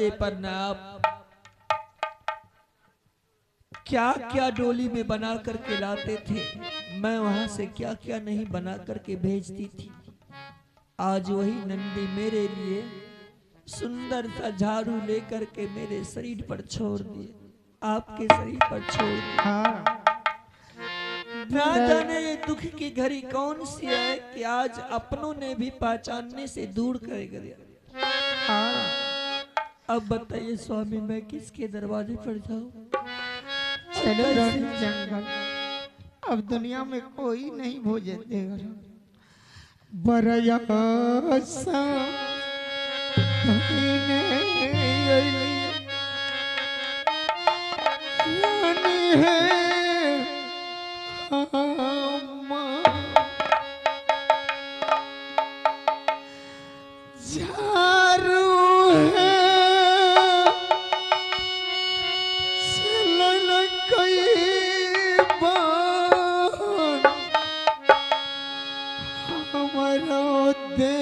दरवाजे पर न आप क्या क्या डोली में बना करके लाते थे, मैं वहां से क्या क्या नहीं बना करके भेजती थी। आज वही नंदी मेरे लिए सुंदर सा झाड़ू लेकर के मेरे शरीर पर छोड़ दिए, आपके शरीर पर छोड़ दिए। ना जाने ये दुख की घड़ी कौन सी है कि आज अपनों ने भी पहचानने से दूर कर गया। अब बताइए स्वामी, मैं किसके दरवाजे पर जाऊं? चलो जंगल, अब दुनिया में कोई नहीं भोजन देगा। बरयासा है झारू है चलल कई बार हमरो दे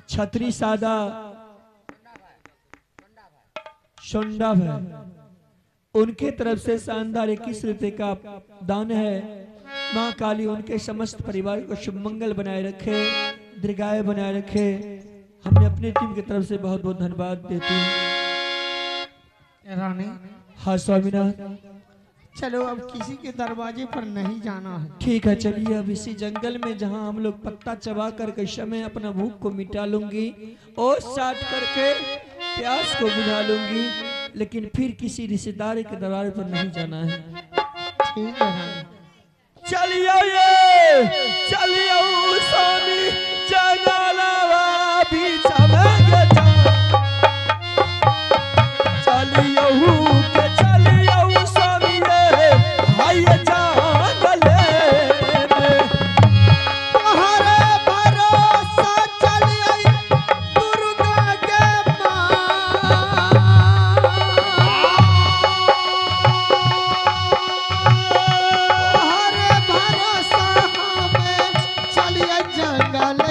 छतरी सादा सोंडा है, उनके तरफ से शानदार 21 रुपए का दान है। माँ काली उनके समस्त परिवार को शुभ मंगल बनाए रखे, दीर्घायु बनाए रखे। हमने अपनी टीम की तरफ से बहुत बहुत धन्यवाद देते हैं। रानी। हाँ स्वामीनाथ, चलो अब किसी के दरवाजे पर नहीं जाना है। ठीक है, चलिए अब इसी जंगल में जहां हम लोग पत्ता चबा करके समय अपना भूख को मिटा लूंगी और साट करके प्यास को बुझा लूंगी, लेकिन फिर किसी रिश्तेदार के दरवाजे पर नहीं जाना है। ठीक है, चलिए ये चलिए स्वामी जंगलवा बीच में चलिए चलिए स्वामी जंगल।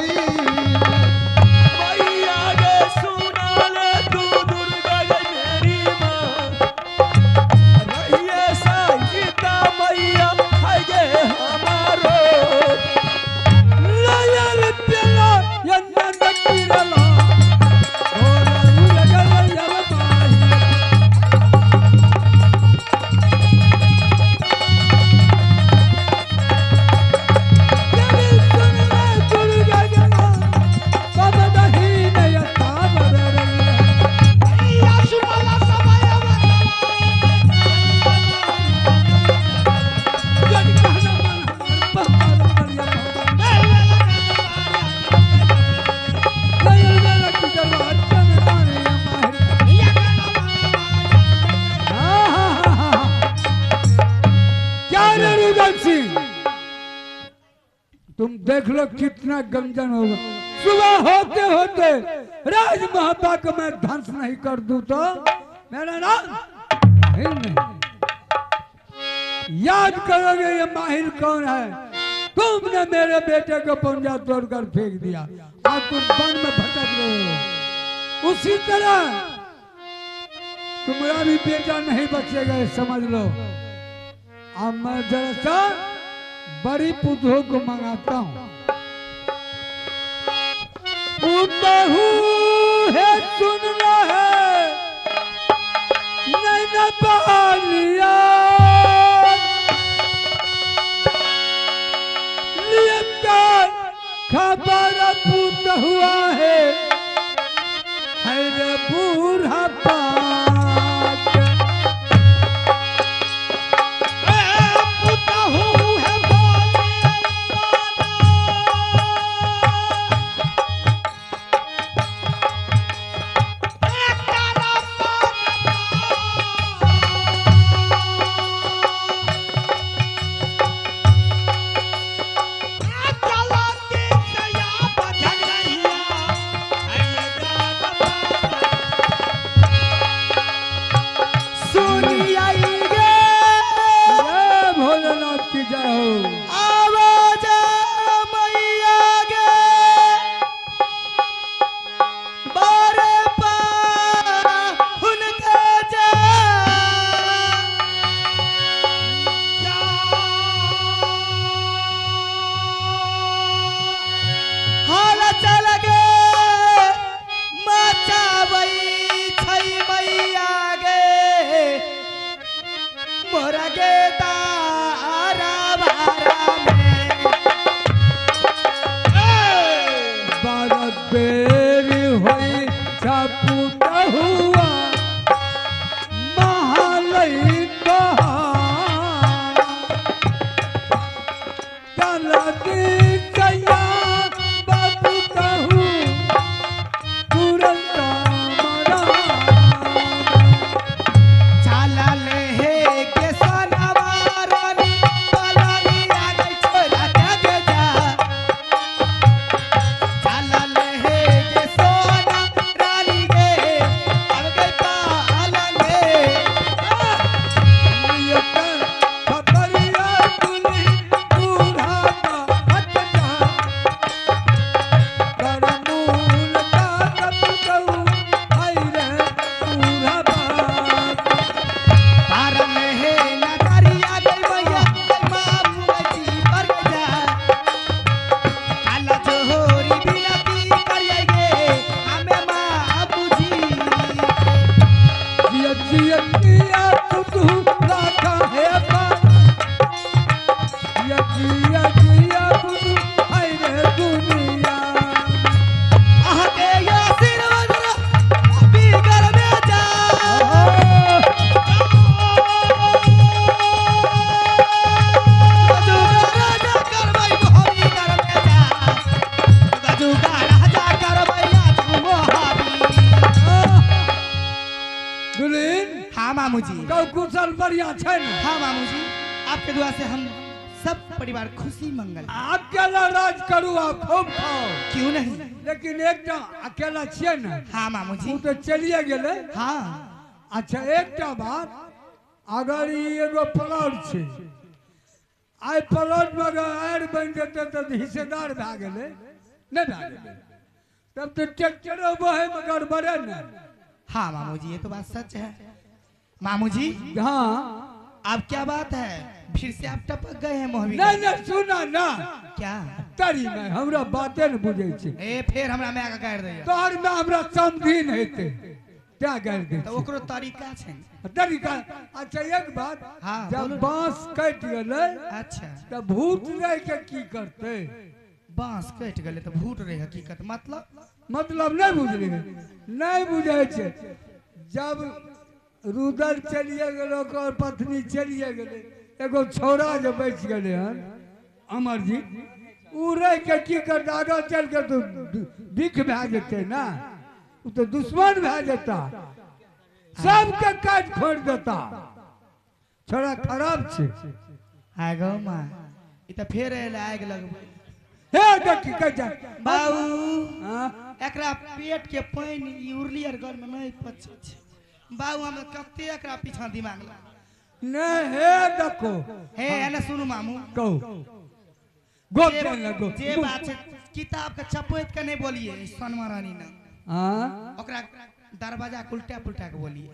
देख लो कितना गंजन होगा। सुबह होते होते राज महाबा को मैं ध्वंस नहीं कर दूं तो मेरा नाम माहिर नहीं। याद करोगे ये माहिर कौन है? तुमने मेरे बेटे को पंजा तोड़कर फेंक दिया, आज तुम वन में भटक रहे हो। उसी तरह तुम्हारा भी बेटा नहीं बचेगा, समझ लो। अब मैं जरा सा बड़ी पुतों को मंगाता हूँ। पुतहू है सुन रहे नैना पालिया खबर पूत हुआ है हर बूढ़ा पाक। हाँ मामूजी, आपके दुआ से हम सब परिवार खुशी मंगल। अकेला राज करू आप खूब खाओ, क्यों नहीं, लेकिन एक अकेला छिए ना। हाँ मामूजी, तो चलिए गेले। हाँ अच्छा एकटा बात, अगर एगो प्लॉट छे, आई प्लॉट में अगर आयर बन जेतै तो हिस्सेदार भए गेलै, नहीं भए गेलै तब तो ट्रैक्टरो बहे में गड़बड़े ने। हाँ मामूजी, ये तो बात सच है मामूजी। हाँ अब क्या बात है, फिर से आप टपक गए हैं मोहबी। नहीं नहीं सुना ना, क्या तरी में हमरा बातें न बुझे छे। ए फिर हमरा माय के गारि दैया, तोहर में हमरा समझी नहीं हेतै क्या गारि दै तो ओकरो तरीका छै, तरीका। अच्छा एक बात, हाँ, जब बांस कटि गेलै, अच्छा त भूत रह के की करतै? बांस कटि गेलै त भूत रह हकीकत मतलब मतलब नहीं बुझलियै, नहीं बुझै छै। जब रुदल चलिए गेलो और पत्नी चलिए गेलै, एगो छौड़ा जे बचि गेलै हन अमर जी, उ रह के की करतै? आगाँ चल के तो बिख भए जेतै ना, उ तो दुश्मन भए जेता, सबके काटि फोड़ि देता। छौड़ा खराब छै। आगो माँ, ई त फेर एलै आगि लगबै। हे देखी कह जा बाबू हां एकरा पेट के पानि ई उड़ली आर घर में नहीं पचै छै बाबू हम कते एकरा पीछा दिमाग लाग नहीं हे देखो हे एने सुनू मामू कहू गोप लगो जे बात छै किताब के चपैत के नहीं बोलिए सोनमा रानी ना हां ओकरा दरवाजा उल्टा पुल्टा के बोलिए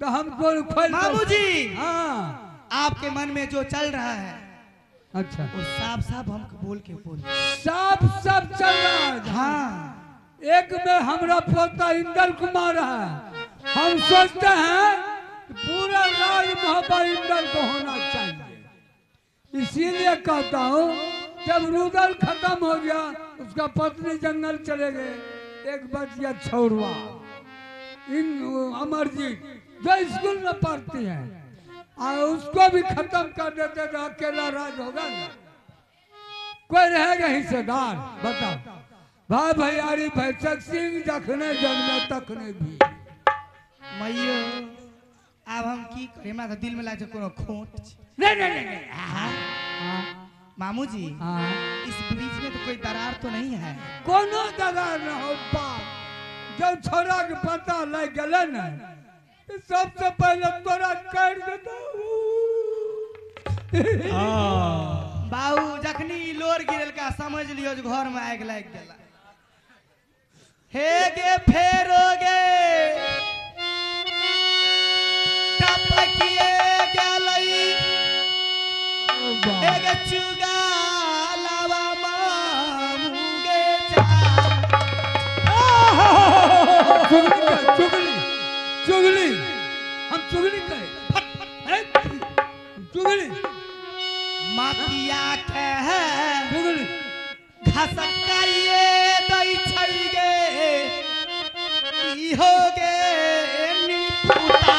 तो हमको खोल मामूजी हां आपके मन में जो चल रहा है अच्छा वो साफ साफ हमको बोल के बोल साफ साफ चल रहा है हाँ एक में हमरा पोता इंदल कुमार है हम सोचते हैं पूरा राज मोहब्बत इंदल को होना चाहिए इसीलिए कहता हूँ जब रुदल खत्म हो गया उसका पत्नी जंगल चले गए एक बच गया छौरवा इन अमरजीत जो स्कूल में पढ़ती है और उसको भी खत्म कर देते तो अकेला राज होगा ना कोई रहेगा हिस्सेदार बताओ भाई भैयारी भैसक सिंह जखने जन्मे तखने भी मैयो अब हम की करी हमरा तो दिल में लागे कोनो खोट नहीं नहीं नहीं हाँ मामू जी हाँ इस ब्रिज में तो कोई दरार तो नहीं है कोनो दरार न हो बाप जब छोरा के पता लग गले ना तो सबसे पहले तोरा कर देता बाबू जखनी लोर गिरल का समझ लियो जो घर में आग लाग गेला हे गे फेरोगे टपकिए गेलई हे गे चुगालावा मामू गे जा चुगली चुगली चुगली हम चुगली कहे चुगली मातिया के है चुगली घसकाइए दै छै गे ई हो गे निपुता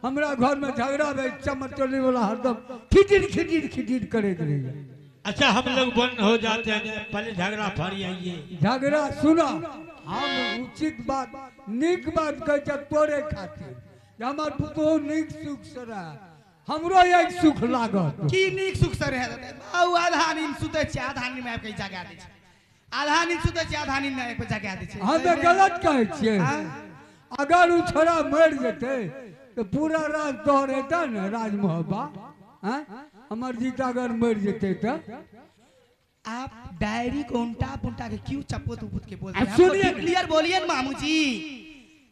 हमरा घर में झगड़ा भे चमचोली वाला हरदम खिचिड़ खिचिड़ खिचिड़ करे रही। अच्छा हम लोग बंद हो जाते हैं पहले झगड़ा फरी आइए। झगड़ा सुना हम उचित बात निक बात कह तोरे खातिर हमार पुतोह निक सुख से रहे हमरो एक सुख लागत की निक सुख से रहे। आधा नींद सुते छै आधा नींद में आबि के जगा दै छै आधा नींद सुते छै आधा नींद में आबि के जगा दै छै। हम गलत कहै छियै। अगर उ छोरा मर जेतै तो पूरा राज तोहर हेतै ने राज मोहब्बा। हैं हमर जीता अगर मर जेतै तो आप डायरी को उल्टा पुल्टा के क्यों चपोत उपुत के बोलते हैं? सुनिए क्लियर बोलिए ना मामू जी।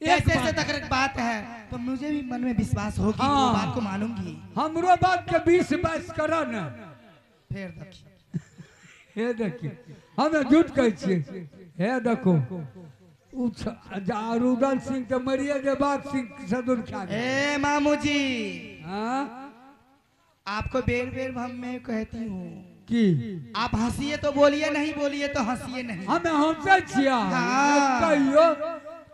ऐसे ऐसे तक बात है तो मुझे भी मन में विश्वास होगी। हाँ। वो बात को मानूंगी। हमरो बात के 20-22 करा ना फिर देखिए। हे देखिए हमें झूठ कहै छियै। हे देखो रुदल सिंह तो मरिए जे बात सिंह सदुर खा गए। ए मामू जी हाँ आपको बेर बेर हम मैं कहती हूँ कि आप हंसिए तो बोलिए नहीं बोलिए तो हंसिए नहीं। हमें हंसै छियै। कहियो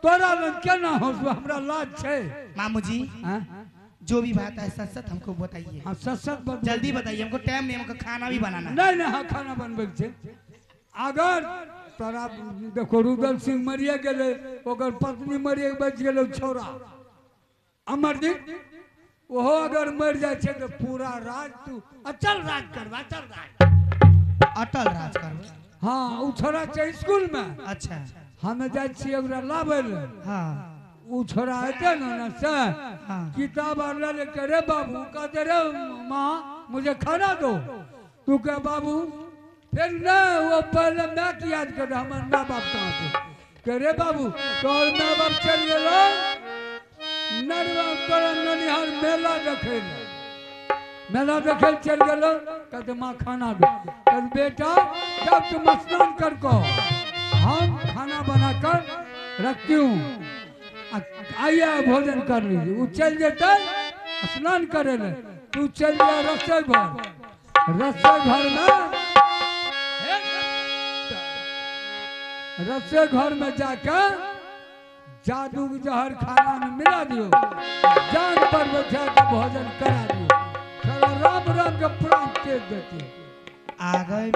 तोरा लग केना हंसबो हमरा लाज छै। मामू जी जो भी बात है सच सच हमको बताइए। हाँ सच सच जल्दी बताइए हमको टाइम नहीं हमको खाना भी बनाना। नहीं नहीं हाँ खाना बनबै छै। अगर तोरा देखो रुदल सिंह मरिए गेलै, ओकर पत्नी मरिए बचि गेलै छौड़ा अमरजीत, ओहो अगर मरि जाइ छै तऽ पूरा राज तू अचल राज करबा, अचल राज, अटल राज करबा। हाँ ओ छोड़ा छै स्कूल में। अच्छा हम जाइ छियै ओकरा लाबै लए। हाँ ओ छोड़ा एतै ने से किताब आर लए ले, रे बाबू कहते रे माँ मुझे खाना दो, तू कह बाबू फिर नहीं वो पहले मैं की याद कर हमारे माँ बाप कहाँ थे, कह रे बाबू तोहर माँ बाप चल गेलो नरवा तोरा ननिहार मेला देखे ले, मेला देखे चल गेलो, कहते माँ खाना दो, कहते बेटा जब तुम स्नान कर को हम खाना बना कर रखती हूँ, आइए भोजन कर लीजिए। वो चल जेते स्नान करे ले, तू चल जा रसोई घर, रसोई घर में, रसोई घर में जाकर जादू जहर खाना में मिला दियो, जान पर बैठा के भोजन करा दियो, चलो राम राम के प्राण तेज देते। आ गई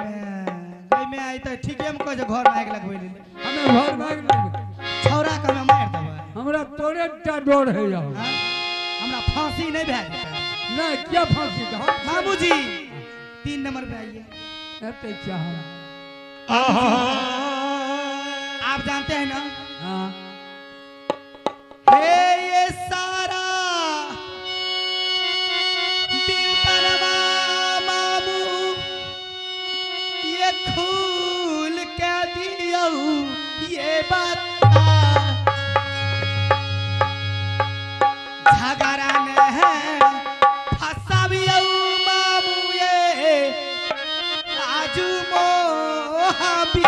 में आई तो ठीक है, हम कह घर में आग लगबै ले, हमें घर में आग लगबै, छौड़ा के हम मार देबै, हमरा तोरे टा डर है यार, हमरा फांसी नहीं भए जेतै। नहीं क्या फांसी का मामूजी 3 नंबर पे आइए। एते चाह आप जानते हैं ना। हाँ हे ये सारा बिलतनवा मामू ये खूल के दियो ये बात झगड़ा ने है फसाबियो मामू ये आजू मोहबी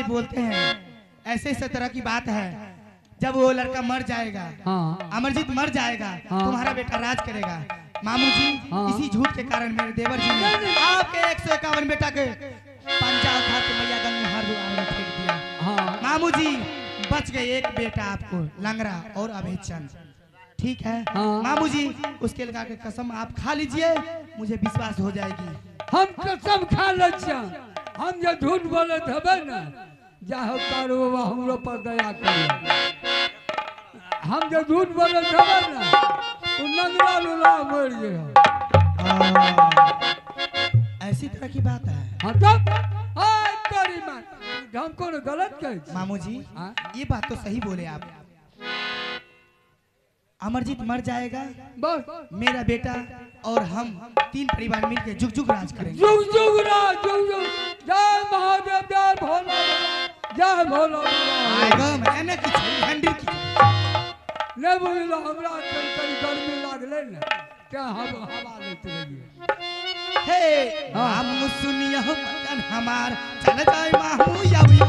बोलते हैं ऐसे इस तरह की बात है, जब वो लड़का मर जाएगा, हाँ। अमरजीत मर जाएगा, हाँ। तुम्हारा बेटा राज करेगा। मामू जी हाँ। इसी झूठ के कारण मेरे देवर जी ने आपके 151 बेटा के पंजा उठा के मैया गंगा हरिद्वार में फेंक दिया। हाँ। मामू जी बच गए एक बेटा आपको लंगड़ा और अभेचंद, ठीक है। हाँ। मामू जी उसके लगा के कसम आप खा लीजिए, मुझे विश्वास हो जाएगी। हम कसम खा ले, हम जो झूठ बोले थे ना, जाहो कारू बाबा हमरो पर दया करो, हम जो झूठ बोले थे ना वो नंगरा लुला मर गया। ऐसी तरह की बात है। हाँ तब तोरी मां हम को गलत कहे। मामू जी ये बात तो सही बोले आप, अमरजीत मर जाएगा बस मेरा बेटा और हम 3 परिवार मिलकर जुग जुग राज करेंगे। जुग जुग राज, जुग जुग। जय महादेव, जय भोला, जय भोला। आएगा मैंने की हैंडल की नहीं बुझलो, हमरा कनी गर्मी लागलै ने तें हम हवा लैत रहियै। हे मामू सुनियो वचन हमार, चल जाए मामू यावी।